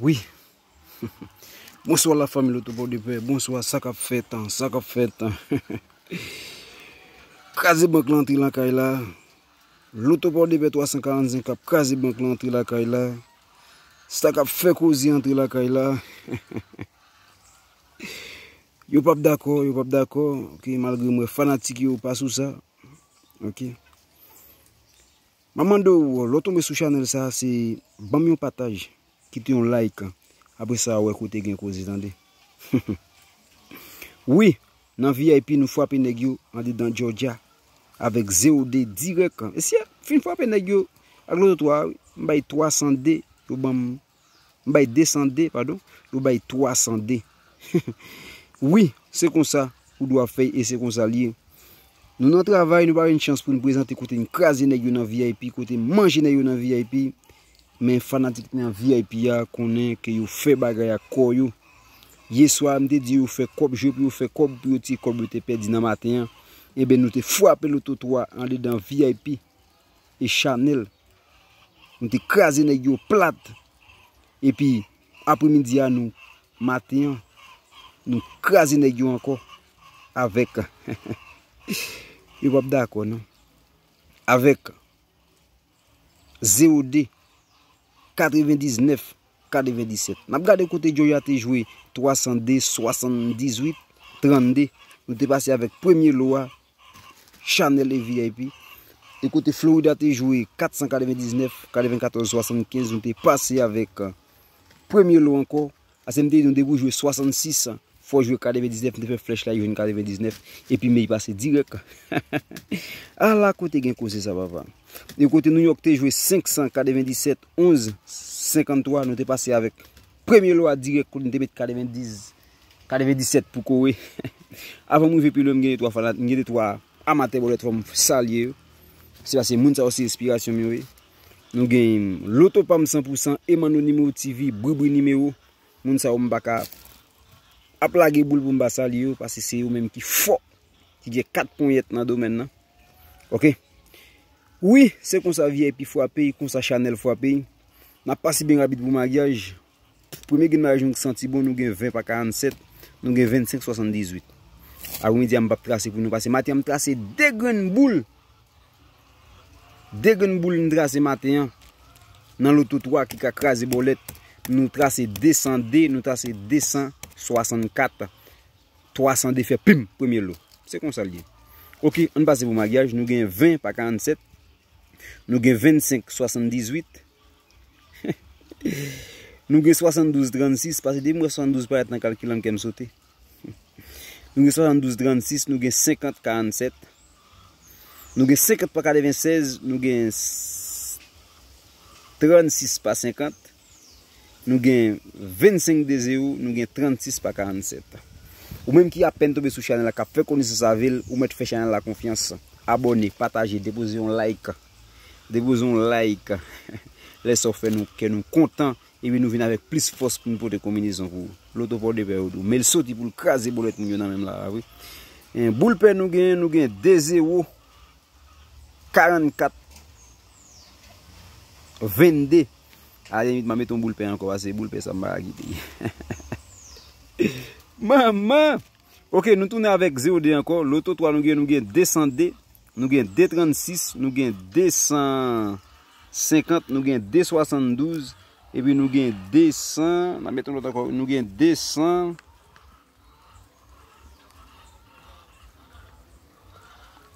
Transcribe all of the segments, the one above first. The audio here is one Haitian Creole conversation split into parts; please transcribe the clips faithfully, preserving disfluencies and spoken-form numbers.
Wi. Bonswa la fanmi Loto Pòdepè. Bonswa, sa k ap fèt, sa k ap fèt. Kraze bank la antre lakay la. Loto Pòdepè twa san karannsenk k ap kraze bank la antre lakay la. Sa k ap fè koze antre lakay la. Yo p ap dakò, yo p ap dakò. Ok, malgre m wè fanatik yo pa sou sa. Ok. M ap mande w, lè w tonbe sou chanèl sa, se ban m yon pataj, kite yon like. Apre sa, w wè kote gen koze, tande. Wi, nan V I P, nou frape nèg yo andedan Georgia avèk zewo de dirèk. E si fin frape nèg yo ak Loto twa, wi, m bay twa san de, yo ban m M bay de san de, padon, yo bay twa san de. Wi, se konsa ou dwa fè e se konsa l ye. Nou nan travay, nou pa jwenn chans pou n prezante kote n kraze nèg yo nan V I P, kote n manje nèg yo nan V I P. Men fanatik nan V I P a konnen ke yo fè bagay ak kò yo. Yè swa, m te di yo fè kòb, jwe pou yo fè kòb, pou yo tiye kòb yo te pèdi nan maten an. Enben, nou te frape Loto twa andedan V I P. E chanèl. Nou te kraze nèg yo plat. Epi, apremidi a nou, maten an, nou kraze nèg yo ankò avèk, yo p ap dakò non. Avèk zewo de, katrevendiznèf, katrevendisèt. N ap gade kote Georgia te jwe twa san de, swasanndizuit, trannde. Nou te pase avèk premye lo a, chanèl e V I P. E kote Florida te jwe kat san katrevendiznèf, katrevenkatòz, swasannkenz, nou te pase avèk, euh, premye lo ankò. Ase m te di nou depi w jwe swasannsis, fò w jwe katrevendiznèf, m te fè flèch la, jwenn katrevendiznèf, epi men pase dirèk. Ala kote gen koze sa, papa. E kote New York te jwe senk san katrevendisèt, onz senkanntwa, nou te pase avèk premye lo a dirèk, kote nou te met katrevendiz, katrevendisèt pou kore. Avan m rive pi lwen, m gen de twa fanat, m gen de twa amatè bòlèt, fò m salye yo. Se paske moun sa yo se enspirasyon m yo ye. Nou gen Loto Pam san pou san, Emano Nimewo T V, Bribri Nimewo. Moun sa yo m pa ka ap lage boul pou m pa salye yo, paske se yo menm ki fò, ki gen kat ponyèt nan domèn nan. Ok? Wi, se konsa V I P frape, konsa chanèl frape. N ap pase byen rapid pou maryaj. Premye grenn maryaj nou santi bon, nou gen ven pa karannsèt, nou gen vennsenk swasanndizuit. Apremidi a m p ap trase pou nou, paske maten an m trase de grenn boul. De grenn boul n trase maten an nan Loto twa ki ka kraze bòlèt. Nou trase de san de, nou trase de san swasannkat. Twa san de fè pim, premye lo. Se konsa l ye. Ok, ann pase pou maryaj. Nou gen ven pa karannsèt. Nou gen vennsenk swasanndizuit. Nou gen swasanndouz trannsis. Paske depi m wè swasanndouz parèt nan kalkil la, m kè m sote. Nou gen swasanndouz trannsis, nou gen senkant karannsèt. Nou gen senkant pa katrevensèz, nou gen s-, trannsis pa senkant. Nou gen vennsenk de zewo, nou gen trannsis pa karannsèt. Ou menm ki apèn tonbe sou chanèl la, k ap fè konesans avè l, ou mèt fè chanèl la konfyans. Abòne, pataje, depoze yon like. Depoze yon like. Lè sa w fè nou, kè nou kontan, epi nou vin avèk plis fòs pou n pote konbinezon pou ou. Loto Pòdepè yo tou. Men l soti pou l kraze bòlèt moun yo nan men m la, wi. En, boul pè nou gen, nou gen de zewo, karannkat, vennde. Alimit, m a mete yon boul pè ankò, paske boul pè sa m pa ka kite. Manman! Ok, nou tounen avèk zewo de ankò. Loto twa nou gen, nou gen de san de, nou gen de trannsis, nou gen de san senkant, nou gen de swasanndouz, epi nou gen de san, n a mete yon lòt ankò, nou gen de san.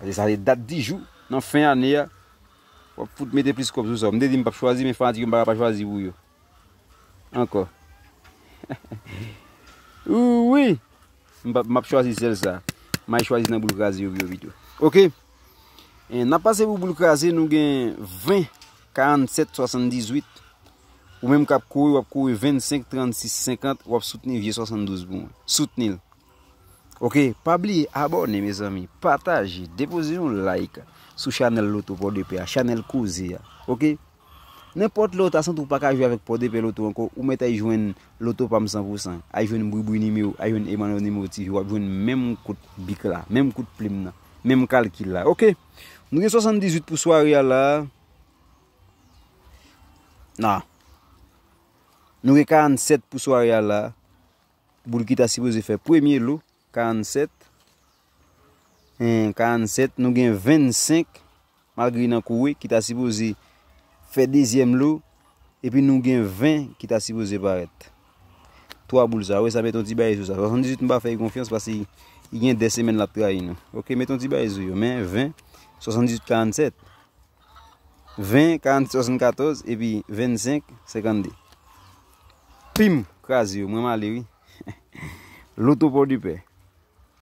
Sa se dat di jou nan fen ane a. W ap fout mete plis kòb sou sa. M te di m p ap chwazi, men fanatik yo m pa ka pa chwazi pou yo. Ankò. Wi. M p ap, m ap chwazi sèl sa. M ay chwazi nan boul kraze yo pou yo pito. Ok. E, n ap pase pou boul kraze, nou gen ven, karannsèt, swasanndizuit. Ou menm k ap kouri, w ap kouri vennsenk, trannsis, senkant, w ap soutni vye swasanndouz pou mwen. Soutni l. Ok, pa bliye abòne, mezanmi, pataje, depoze yon like sou chanèl Loto Pòdepè a, chanèl koze a. Ok? Nenpòt lè w ta santi w pa ka jwe avèk Pòdepè Loto ankò, ou mèt ay jwenn Loto Pam san pou san, ay jwenn Bribri Nimewo, ay jwenn Emmanuel Nimewo T V, w ap jwenn menm kout bik la, menm kout plim nan, menm kalkil la. Ok? Nou gen swasanndizuit pou sware a la. Nan. Nou gen karannsèt pou sware a la. Boul ki ta sipoze fè premye lo, karannsèt. Hein, karannsèt, nou gen vennsenk, malgre li nan kouri, ki ta sipoze fè dezyèm lo. Epi nou gen ven ki ta sipoze parèt. Twa boul sa, wi, sa met yon ti bagay sou sa. Swasanndizuit, m pa fè l konfyans paske li gen de semèn l ap trayi nou. Ok, met yon ti bagay sou yo. Men ven, swasanndizuit, karannsèt. Ven, karannsèt, swasannkatòz, epi vennsenk, senkannde. Pim! Kraze yo, mwen m ale, wi. Loto Pòdepè.